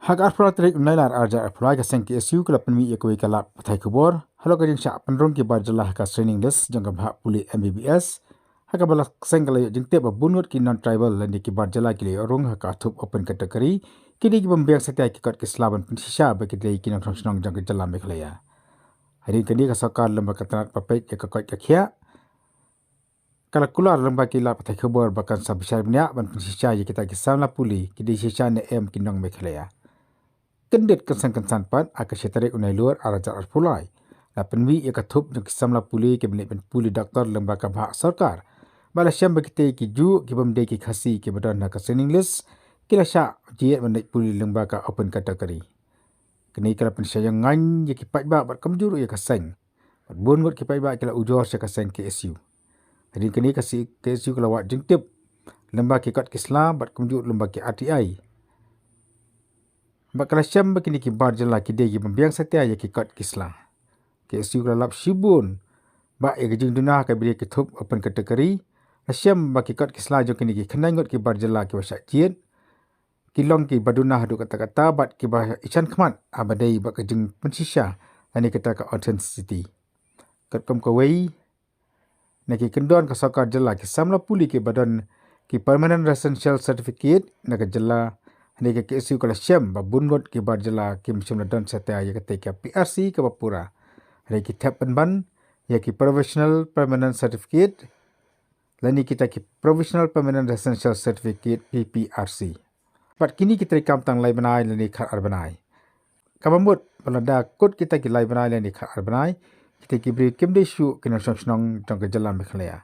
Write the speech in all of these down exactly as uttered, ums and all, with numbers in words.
Ha ka arphew lai tarik u Nailar arhajar arphew lai, ka seng K S U ka la pynmih ïa kawei ka lad pathai khubor halor ka jingshah pynrung ki bar jylla ha ka screening list jong ka bhah pule M B B S, ha kaba la seng ka la ïoh jingtip ba bun ngut ki non-tribal lane ki bar jylla ki la ïoh rung ha ka thup open category, ki dei ki bym biang satia ïa ki kot ki sla ban pynshisha ba ki dei ki nongshong shnong jong ka jylla Meghalaya. Hadien kane ka sorkar lyngba ka tnat ba peit ïa ka koit ka khiah ka la kular lyngba ki lad pathai khubor ba kan sa bishar bniah ban pynshisha ïa kita ki samla pule ki dei shisha ne em ki nong Meghalaya. Kyndit kynsan kynsan pat, ha ka shi tarik u Nailur arhajar arphew lai, la pynmih ïa ka thup jong ki samla pule kiba leit ban pule doktor lyngba ka bhah sorkar. Bad la shem ba kitei ki juh ki bym dei ki Khasi kiba don ha ka screening list ki la shah jied ban leit pule lyngba ka open category. Kane ka la pynshai ïa ngain ïa ki paidbah bad kumjuh ruh ïa ka seng. Bad bun ngut ki paidbah ki la ujor sha ka seng K S U. Hadien kane ka seng K S U ka la wad jingtip lyngba ki kot ki sla bad kumjuh lyngba ki R T I. Bad ka la shem ba kine ki bar jylla ki dei ki bym biang satia ïa ki kot ki sla. K S U ka la lap shibun ba ïa ka jingduna ha kaba dei ki thup open category. La shem ba ki kot ki sla jong kine ki khyndai ngut ki bar jylla kiba shah jied ki long kiba duna haduh katta katta bad kiba ishan khmat haba dei bad ka jingpynshisha lane kata ka authenticity. Katkum kawei na ki kyndon ka sorkar jylla, ki samla pule kiba don ki permanent residential certificate na ka jylla, hynrei ka K S U ka la shem ba bun ngut ki bar jylla kim shym la don satia ïa katei ka P R C kaba pura. Hynrei ki thep pynban ïa ki provisional permanent certificate lane kita ki provisional permanent residential certificate, P P R C. Bad kine ki treikam tang lai bnai lane khatar bnai. Kaba mut ba lada kut kita ki lai bnai lane khatar bnai, kita ki briew kim dei shuh ki nongshong shnong jong ka jylla Meghalaya.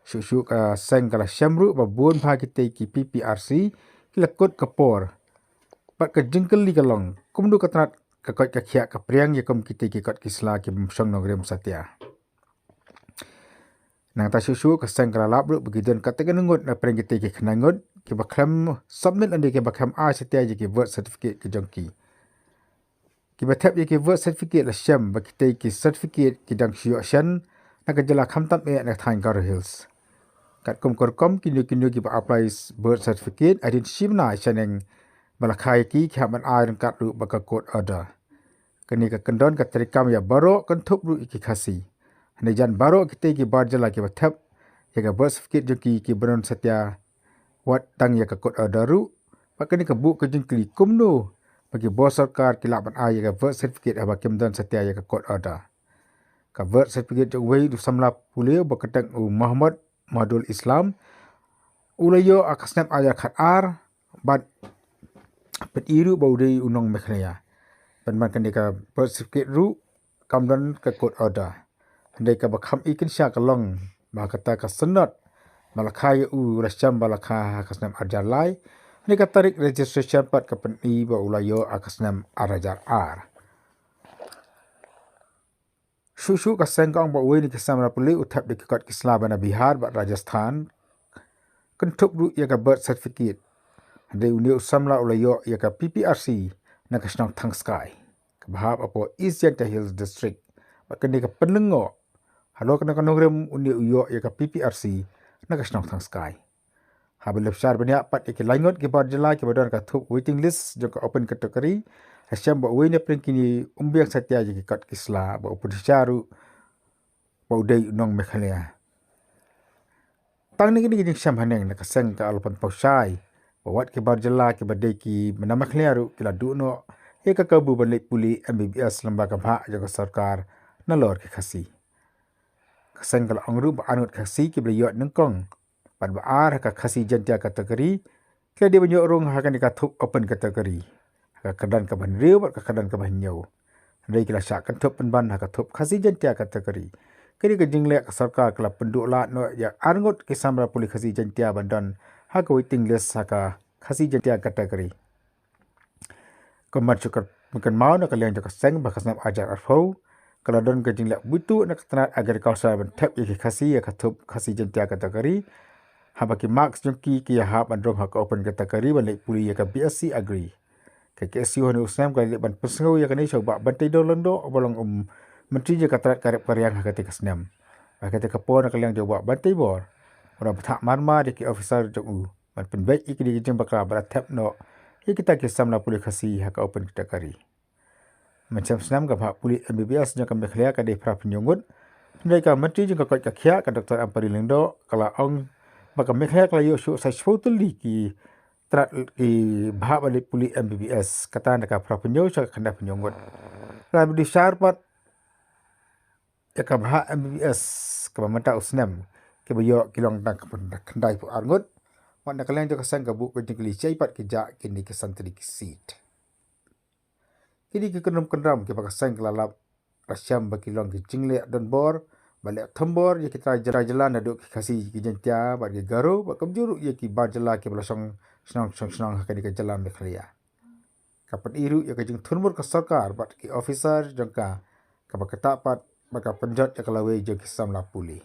Shuh shuh ka seng ka la shem ruh ba bun bha kitei ki P P R C ki la kut ka por bad ka jingkylli ka long kumno ka tnat ka koit ka khiah ka pdiang ïa kum kitei ki kot ki sla ki bym shong nongrim satia. Nangta shuh shuh ka seng ka la lap ruh ba ki don katto katne ngut na pdeng kitei ki khyndai ngut kiba khlem submit lane kiba khlem ai satia ïa ki birth certificate ki jong ki. Kiba thep ïa ki birth certificate la shem ba kitei ki certificate ki dang shu ïoh shen na ka jylla khamtam eh na ka thaiñ Garo Hills. Katkum ka rukom kino kino kiba apply birth certificate hadien shi bnai shaneng ba la kha ïa ki, ki hap ban ai ryngkat ruh bad ka court order. Kane ka kyndon ka treikam ïa baroh, kynthup ruh ïa ki Khasi. Hynrei jan baroh kitei ki bar jylla kiba thep ïa ka birth certificate jong ki, ki bym don satia wat tang ïa ka court order ruh. Bad kane ka buh ka jingkylli kumno ba ki bor sorkar ki lah ban ai ïa ka birth certificate haba kim don satia ïa ka court order. Ka birth certificate jong uwei u samla pule uba kyrteng u Mohammad Mahadul Islam u la ïoh ha ka snem arhajar khatar bad pyni ruh ba u dei u nong Meghalaya. Pynban kane ka birth certificate ruh kam don ka court order. Hynrei kaba kham i kynsha ka long ba kata ka sanad ba la kha ïa u la shem ba la kha ha ka snem arhajar lai. Hynrei ka tarik registration pat ka pyni ba u la ïoh ha ka snem arhajar ar. Shuh shuh ka seng ka ong ba uwei na ki samla pule u thep da ki kot ki sla ba na Bihar bad Rajasthan, kynthup ruh ïa ka birth certificate. Hynrei une u samla u la ïoh ïa ka P P R C na ka shnong Thangskai kaba hap hapoh East Jaintia Hills District. Bad kane ka pynlyngngoh halor kane ka nongrim une u ïoh ïa ka P P R C na ka shnong Thangskai. Haba la bishar bniah pat ïa ki laingut ki bar jylla kiba don ka thup waiting list jong ka open category, la shem ba uwei na pdeng kine um biang satia ïa ki kot ki sla, ba u pynshai ruh ba u dei u nong Meghalaya. Tang na kine ki jingshem haneng, na ka seng ka la pynpaw shai ba wat ki bar jylla kiba dei ki nong Meghalaya ruh ki la duh noh ïa ka kabu ban leit pule M B B S lyngba ka bhah jong ka sorkar nalor ki Khasi. Ka seng ka la ong ruh ba arngut Khasi kiba la ïoh nyngkong bad ba ar ha ka Khasi Jaintia category ki la dei ban ïoh rung ha kane ka thup open category ha ka kyrdan kaba hynriew bad ka kyrdan kaba hynñiew. Hynrei ki la shah kynthup pynban ha ka thup Khasi Jaintia category. Kane ka jingleh ka sorkar ka la pynduh lad noh ïa arngut ki samla pule Khasi Jaintia ban don ha ka waiting list ha ka Khasi Jaintia category. Kumba shu kynmaw na ka liang jong ka seng ba ha ka snem arhajar arphew ka la don ka jingleh buit na ka tnat agriculture ban thep ïa ki Khasi ha ka thup Khasi Jaintia category. Haba ki marks jong ki ki ïahap ban rung ha ka open category ban leit pule ïa ka B S C Agri. Ka K S U ha une u snem ka la leit ban pynsngew ïa kane sha u Bah Banteidor Lyngdoh uba long u Myntri jong ka tnat ka rep ka riang ha katei ka snem. Ha katei ka por na ka liang jong u Bah Banteibor u la bthah marmar ïa ki officer jong u ban pynbeit ïa kine ki jingbakla ba la thep noh ïa kita ki samla pule Khasi ha ka open category. Mynshem snem ka bhah pule M B B S jong ka Meghalaya ka dei phra phew ngut. Hynrei ka Myntri jong ka koit ka khiah ka Doctor Ampareen Lyngdoh ka la ong ba ka Meghalaya ka la ïoh shuh sa shiphew tylli ki tnat ki bhah ba leit pule M B B S, kata na ka phra phew sha ka khyndai phew ngut. La dei shar pat ïa ka bhah M B B S kaba mynta u snem, kiba ïoh ki long tang khyndai phew ar ngut. Wat na ka liang jong ka seng ka buh ka jingkylli shaei pat ki jah kine ki san tylli ki seat. Kine ki kyndrum kyndram kiba ka seng ka la lap la shem ba ki long ki jingleh donbor ba leh thombor ïa ki trai jylla, jylla naduh ki Khasi, ki Jaiñtia bad ki Garo bad kumjuh ruh ïa ki bar jylla kiba la shong shnong shong shnong ha kane ka jylla Meghalaya. Ka pyni ruh ïa ka jingthunmur ka sorkar bad ki officer jong ka kaba ktah pat bad ka pynjot ïa ka lawei jong ki samla pule.